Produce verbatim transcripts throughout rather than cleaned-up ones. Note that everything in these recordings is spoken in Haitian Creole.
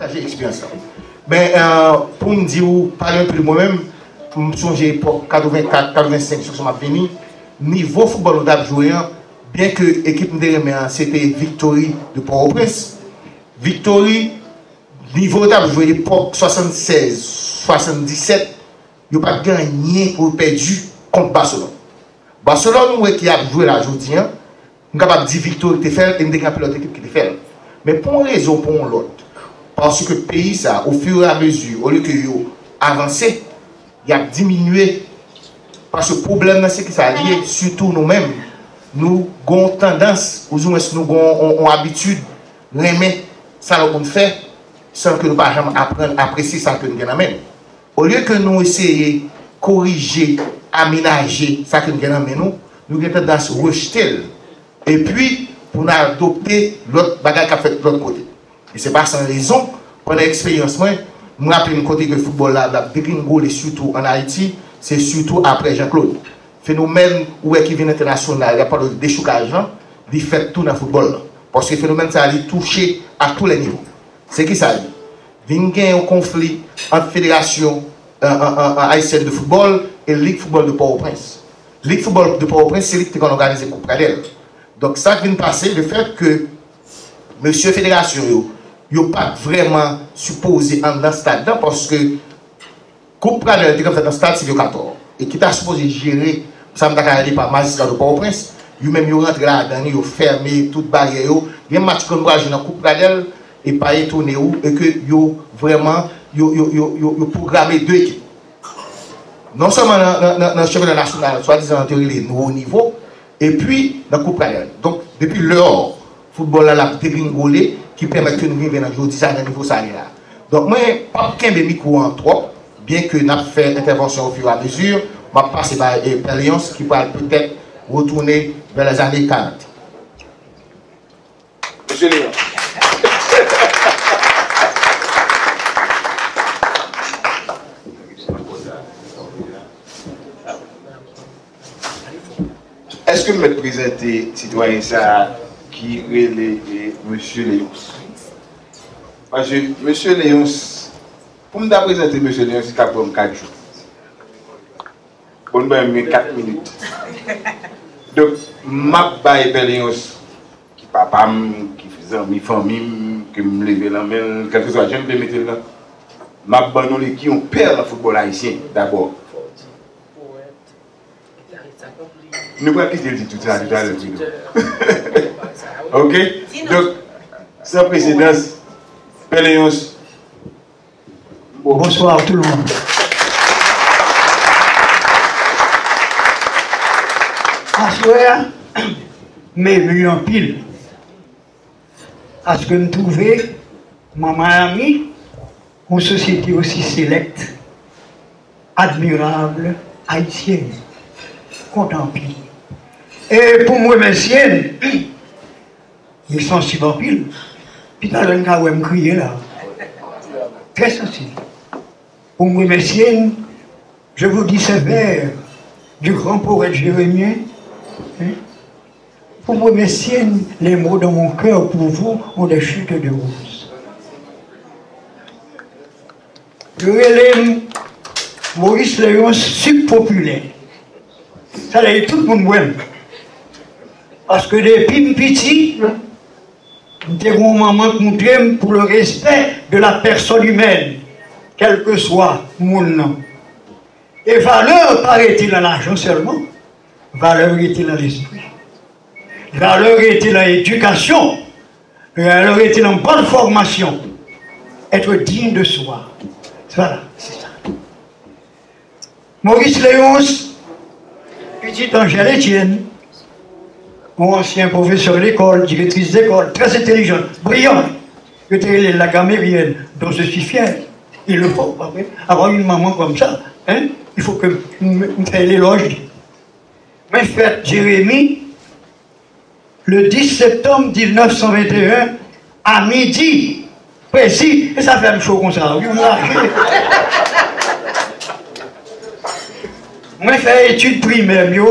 pataje eksperyans lan. Men, euh, pou m di w, pale anpil mwen menm, m sonje epòk katrevenkat, katrevensenk, sou sa m ap vini, nivo foutbòl nou t ap jwe an, byen ke ekip m te renmen an, se te Victory de Pòtoprens. Victory, nivo yo t ap jwe epòk swasannsèz, swasanndisèt, yo pa t gen anyen pou yo pèdi kont Barcelone. Barcelone, ou wè ki ap jwe la jodi an, m kapab di Victory ki te fè l, e m te gen anpil lòt ekip ki te fè l. Men pou yon rezon, pou yon lòt, paske peyi sa, au fur et à mesure, olye ke yo avanse, y ap diminye. Paske pwoblèm nan, se ki sa l ye, sitou nou menm, nou gon tandans, ouzimwens nou gon yon, yon abitid renmen sa lòt moun fè, san ke nou pa janm aprann apresye sa ke nou gen nan men nou. Olye ke nou eseye korije, amenaje sa ke n gen nan men nou, nou gen tandans rejte l. Epi, pou n adopte lòt bagay k ap fèt lòt kote. E se pa san rezon, pandan eksperyans mwen, m raple m kote ke foutbòl la, l ap degringole, sitou ann Ayiti, se sitou apre Jean Claude. Fenomèn ou wè ki vin entènasyonal, y ap pale de dechoukaj lan, li fèt tou nan foutbòl lan. Paske fenomèn sa a, li touche à tous les niveaux. Se ki sa l ye? Vin gen yon konfli ant federasyon, euh, euh, euh, ayisyèn de foutbòl e Lig Foutbòl de Pòtoprens. Lig Foutbòl de Pòtoprens, se li ki te konn òganize Koup Pradèl. Donk, sa k vin pase, le fèt ke mesye federasyon yo, yo pa t vrèman sipoze anndan stad lan, paske Koup Pradèl te konn fèt nan stad Sylvio Cator, e ki ta sipoze jere, sa m ta ka rele pa majistra de Pòtoprens, yo menm yo rantre ladan li, yo fèmen tout baryè yo. Gen match konn pral jwe nan Koup Pradèl, e pa etone w, e ke yo vrèman, yo, yo, yo, yo, yo pwograme de ekip. Non sèlman nan, nan, nan, nan chanpyona nasyonal, swadizan yo te rele nou wo nivo, epi nan Koup Pradèl. Donk, depi lè, foutbòl la, l ap degringole, ki pèmèt ke nou rive nan jodi sa, nan nivo sa li la. Donk, mwen p ap kenbe mikwo an twòp, byen ke n ap fè entèvansyon au fur et à mesure, m ap pase bay, eh, Pè Léonce, ki pral petèt retounen vers les années quarante. Mesye Léonce. Èske m mèt prezante sitwayen sa a ki rele, eh, Mesye Léonce? Paske Mesye Léonce, pou m ta prezante Mesye Léonce, li ka pran m kat jou. Bon, m gen kat minit. Donk, m ap bay Pè Léonce, ki papa m, ki zanmi fanmi m, ke m leve nan men l, kèlkeswa jan m vle mete l lan, m ap ban nou li ki yon pè nan foutbòl ayisyen, dabò. Nou pral kite l di tout sa toutalè pou nou. Ok? Donk, san presedans, Pè Léonce. Bonsoir tout le monde. Aswè a, m emu anpil. Paske m twouve Manman Ami, yon sosyete osi select, admirable, ayisyèn. Kontan anpil. E pou m remèsye l, li sansib anpil. Pi talè n ka wè m kriye la. Trè sansib. Pou m remèsye l, je vous dis ces vers du grand poète jérémien, hein, pou m remèsye l, les mots dans mon cœur pour vous ont des chutes de roses. Yo rele m Maurice Léonce, sik popilè. Sa vle di tout moun wè m. Paske depi m piti, m te gen yon manman k montre m pour le respect de la personne humaine, kèlkeswa moun nan. E valè pa rete nan lajan sèlman, valè rete nan lespri. Valè rete nan edikasyon, valè rete nan bòn fòmasyon. Être digne de soi. Voilà, c'est ça. Maurice Léonce, pitit Angèle Etienne, yon ansyen pwofesè lekòl, direktris lekòl, trè entèlijan, briyan. Yo te rele l la Gameryèn, dont je suis fier. Il le faut, pa vre? Avoir une maman comme ça, hein, il faut que m, m fè lelòj li. Mwen fèt Jeremi, le dix septembre dix-neuf cent vingt et un, à midi précis, e sa fè m cho konsa, wi, m raje. Mwen fè etid primè m yo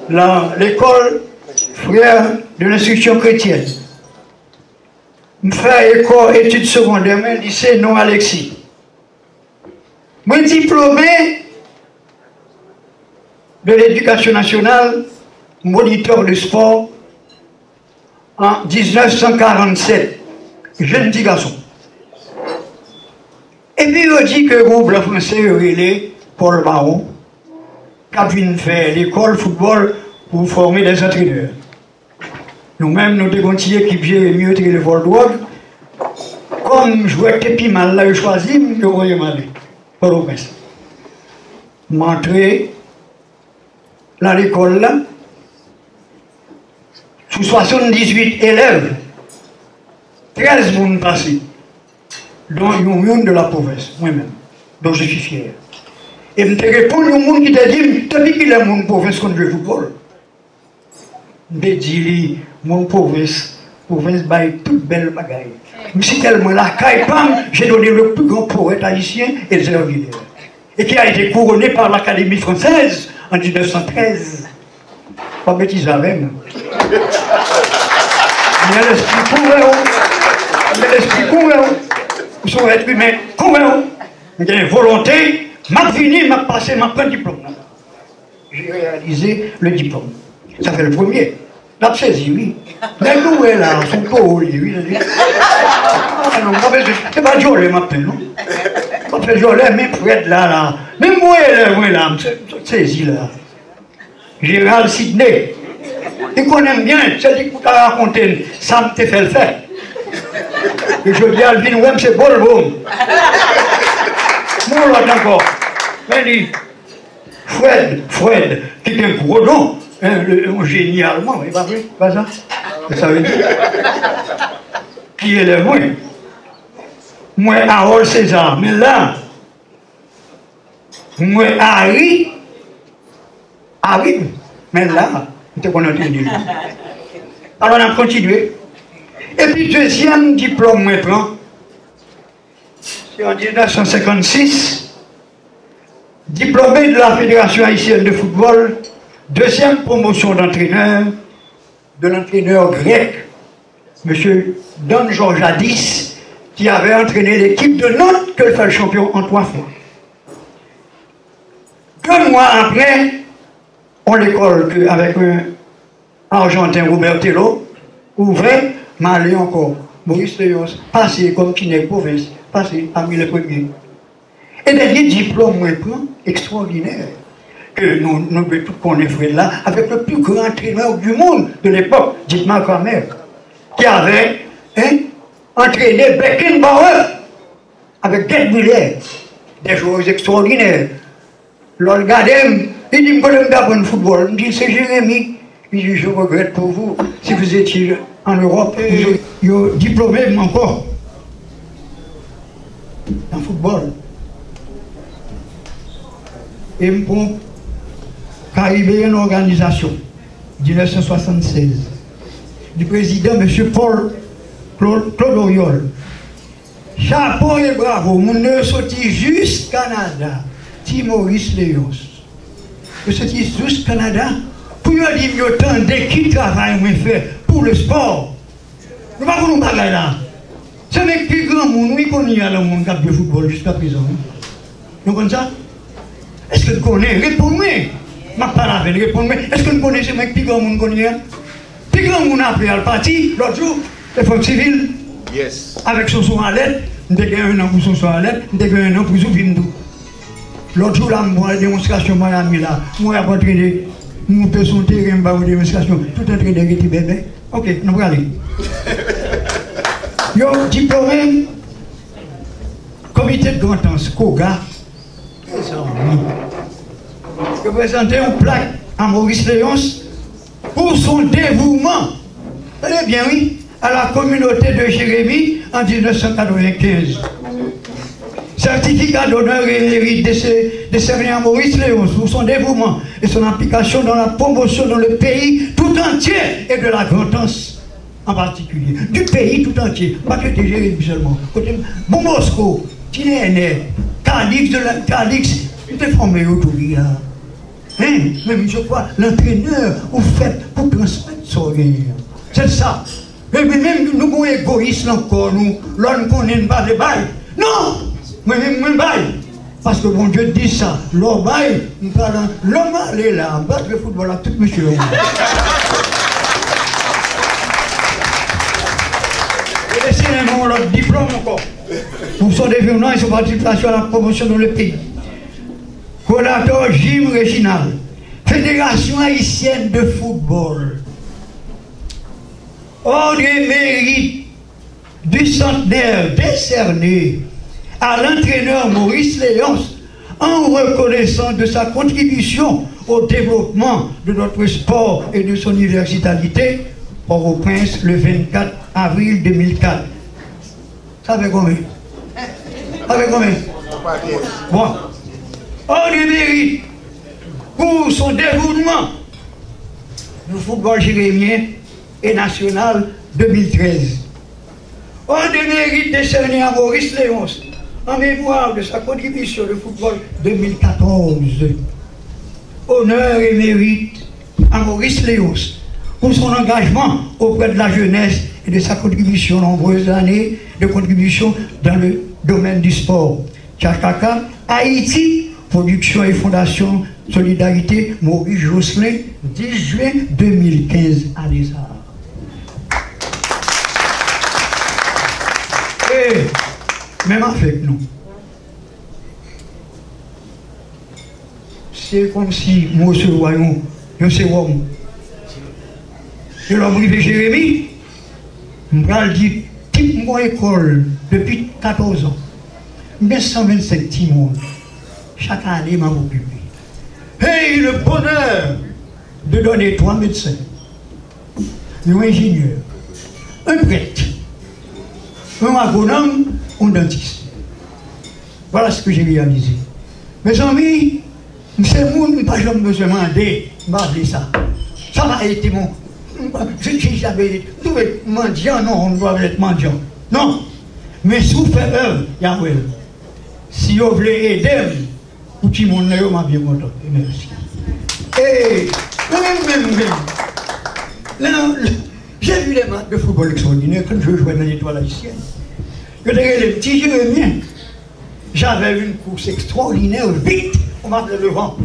nan l'école Frères de l'Instruction Chrétienne. M fè lekòl etid segondè mwen, lise Non Alexis. Mwen diplome de ledikasyon nasyonal, monitè de spò, an diznèf san karannsèt, jenn ti gason. Epi yo di ke gon blan franse yo rele Paul Baron k ap vin fè lekòl foutbòl pou fòme dè antrenè. Nou menm, nou te gon ti ekip Jeremi, yo te rele Fòl Dwòg. Kòm jwè te pi mal la, yo chwazi m, yo voye m ale Pòtoprens. M antre nan lekòl la, sou swasanndizuit elèv, trèz moun pase, dont yon, youn de la pwovens, mwen menm, dont je suis fier. E m te reponn yon moun ki te di m, depi kilè moun pwovens konn jwe foutbòl? M te di li, moun pwovens, pwovens bay tout bèl bagay. M site l mwen lakay pa m, j'ai donné le plus grand poète haïtien, Elzer Villers, et qui a été couronné par l'Académie française en dix-neuf cent treize. Pa betize avè m. Gen lespri kouwè w. Gen lespri kouwè w. Ou se yon èt imen kouwè w. M gen volonte, m ap vini, m ap pase, m ap pran diplòm nan. J'ai réalisé le diplôme. Sa fè l premye. L ap sezi, wi. Nèg nou wè la, se yon towo li ye, wi, tande. Ah, non, pa bezwen, se pa djòlè m ap fè, non. M ap fè djòlè, men frèt la, la. Menm mwen, elèv mwen la, m se- m sot sezi la. Gérald Sidney. Li konnen m byen, se li ki pou ta rakonte m sa m te fè l fè. E jodi a, l vin wè m, se bòlvo m. M yon lòt ankò. Men li, Fred, Fred, ki gen gwo non, hein, le, yon jeni alman, e pa vre, pa sa? Sa vle di, ki elèv mwen. Mwen, Harold César, men la, mwen, Harry, Harry, men la, m te konn antrene li. Alò, n ap kontinye. Epi, dezyèm diplòm mwen pran, se an diznèf san senkannsis, diplômé de la Fédération haïtienne de football, deuxième promotion d'entraîneur, de l'entraîneur grec, monsieur Dan Georgiadis, qui avait entraîné l'équipe de Nantes, que le fait champion en trois fois. Deux mois après, on l'école que, avec un Arjanten Robert Tello, ouvè, m ale ankò. Maurice Léonce, pase kòm ti nèg pwovens, pase pami lè premye. E dènye diplòm mwen pran, ekstwòdinè, ke nou, nou dwe tout konnen Fred la, avec le plus grand entraîneur du monde de l'époque, Dietmar Kramer, qui avait, hein, entraîné Beckenbauer avec Gerd Müller, des joueurs extraordinaires. Lò l gade m, li di m kote m te aprann foutbòl. M di l se Jeremi. Li di je regrette pour vous, si vous étiez en Europe, vous auriez- Yo diplome m ankò nan foutbòl. E m pran Caribbean Organization, diznèf san swasannsèz, di prezidan mesye Paul Claude, Claude Oriol. Chapo e bravo, moun yo soti jis Kanada, ti Maurice Léonce. Yo soti jis Kanada pou yo di m yo tande ki travay mwen fè pou le spò. Nou pa konn yon bagay la. Se menm pi granmoun, wi, kounye a nan moun k ap jwe foutbòl jiska prezan, wi. Nou konn sa? Èske n konnen? Reponn mwen. M ap pale avè n, reponn mwen. Èske n konnen se mwen k pi granmoun kounye a? Pi granmoun apre a l pati, lòt jou, se Franck Civil. Yes. Avèk Sonson Alèt, m te gen ennan pou Sonson Alèt, m te gen ennan pou Zouvin tou. Lòt jou la, m pran demonstrasyon Miami la. M wè y ap antrene, m moute sou yon teren, m ba yo demonstrasyon. Tout antrenè rete bèbè. Ok, nou prale. Yo diplome m, Komite de Grandans, koga, Mezanmi. Yo prezante yon plak a Maurice Léonce pour son dévouement, tande byen wi, à la communauté de Jérémie en dix-neuf cent quatre-vingt-quinze. Certificat d'honneur et mérite déce- décerné à Maurice Léonce pour son dévouement et son application dans la promotion dans le pays tout entier et de la Grande Anse en particulier, du pays tout entier, m pa t rete Jeremi sèlman. Kote m, Bon Bosco, Ti Nènè, Calix de la, Calix, m te fòme yo tou, wi, la. Hein? Men je crois, l'entraîneur, ou fèt pou transmèt sa w genyen an. Se sa. Men, men, men nou gon egoyis nan kò nou, lò n konnen n pa vle bay. Non! Mwen menm, mwen bay. Paske Bondye di sa, lè w bay, m pral, lè m ale la, m pa jwe foutbòl ak tout mesye yo. E si nan yon lòt diplòm ankò. Pour son dévouement et son participation à la promotion de le pays. Coordonnateur Jim Réginald, Fédération haïtienne de football. Ordre mérite du centenaire décerné à l'entraîneur Maurice Léonce en reconnaissance de sa contribution au développement de notre sport et de son universalité, Port-au-Prince, le vingt-quatre avril deux mille quatre. Sa fè konbyen? Sa fè konbyen? Bon. Ordre mérite pour son dévouement du football jérémien et national deux mille treize. Ordre de mérite décerné à Maurice Léonce en mémoire de sa contribution de football deux mille quatorze. Honneur et mérite à Maurice Léonce pour son engagement auprès de la jeunesse et de sa contribution, nombreuses années de contribution dans le domaine du sport. Tchakaka, Haïti, production et fondation Solidarité, Maurice Jocelyn, dix juin deux mille quinze, année sa. E menm avèk nou. Se kòmsi m resevwa yon, yon sewòm. E lè m rive Jeremi, m pral di tip m gon ekòl depi katòz an. M gen san vennsenk timoun. Chak ane, m ap okipe. Hey, le bonheur de donner trois médecins, yon enjenyè, yon prèt, yon agwonòm, yon dantis. Voilà ce que j'ai réalisé. Mezanmi, m se moun, m pa janm bezwen mande, m pa vle sa. Sa va ete mwen. M pa, je, je, je, m twouve mandyan, non, on ne doit être mandyan. Non. Men si w fè èv, y a wè l. Si yo vle ede m, pou timoun nan yo, m ap byen kontan. E mèsi. E, mwen menm, menm, menm. Lè, lè, j'ai vu des matchs de football extraordinaires quand je jouais dans l'Étoile haïtienne. Yo te rele m Ti Jeremi. J'avais une course extraordinaire, vite, on m'appelait le vent.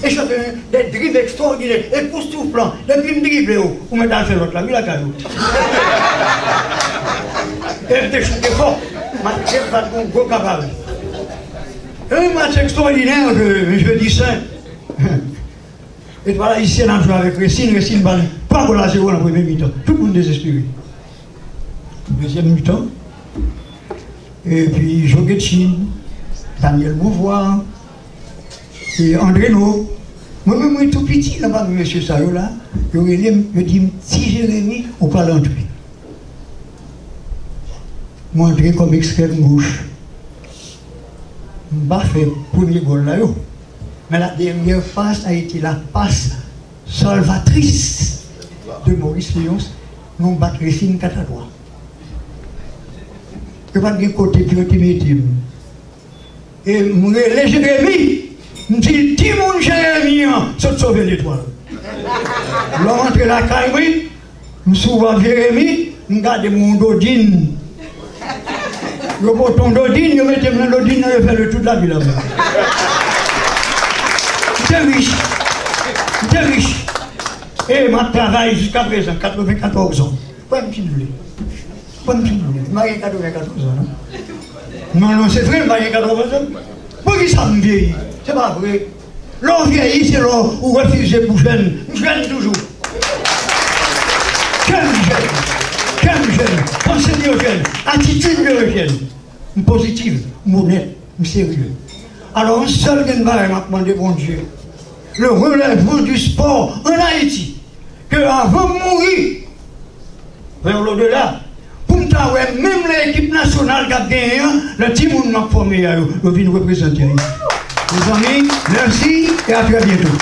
Et je faisais des dribbles extraordinaires, époustouflants. Depi m drible yo, ou mèt al fè lòt la, wi, lakay ou. E m te choute fò. Match la t gon gwo kabarè. Un match extraordinaire de jeudi saint. Etwal Ayisyèn ap jwe avèk Resin, Resin ba li twa gòl a zewo nan premye mitan. Tout moun dezespere. Dezyèm mitan, epi Joe Guetchine, Daniel Beauvoir, e Andreno. Mwen menm, mwen tou piti nan pami mesye sa yo la, yo rele m, yo di m, "Ti Jeremi, ou pral antre." Mwen antre kòm ekstrèm goch. M pa fè premye gòl la yo. Men la dènyè pas a ete la pas salvatrice de Maurice Léonce. Nou bat Resin kat a twa. Yo pa t gen kote pou yo te mete m. E m rele Jeremi. M di, "Timoun Jeremi an sot sove Letwal." Lè m antre lakay mwen, m sou wòb Jeremi, m gade m wè yon dodin. Yo pote yon dodin, yo mete m nan dodin nan, yo fè le tour de la ville avè m. M te rich. M te rich. E m ap travay jiska prezan, katrevenkatòz an. Pran m si n vle. Pran m si n vle. M pa gen katrevenkatòz an, non. Non, non, se vre, m pa gen katrevenkatòz an. Poukisa m vyeyi? Se pa vre. Lè w vyeyi, se lè w refize pou jèn. M jèn toujou. Kè m jèn. Kè m jèn. Panse m yo jèn. Atitid m yo jèn. M pozitif, m onèt, m serye. Alò, yon sèl grenn bagay m ap mande Bondye, le relèvement du sport en Haïti, ke avan m mouri, vers l'au-delà, pou m ta wè menm lè ekip nasyonal k ap genyen an, lè timoun m ap fòme a yo, yo vin reprezante Ayiti. Mezanmi, mèsi e a trè byento.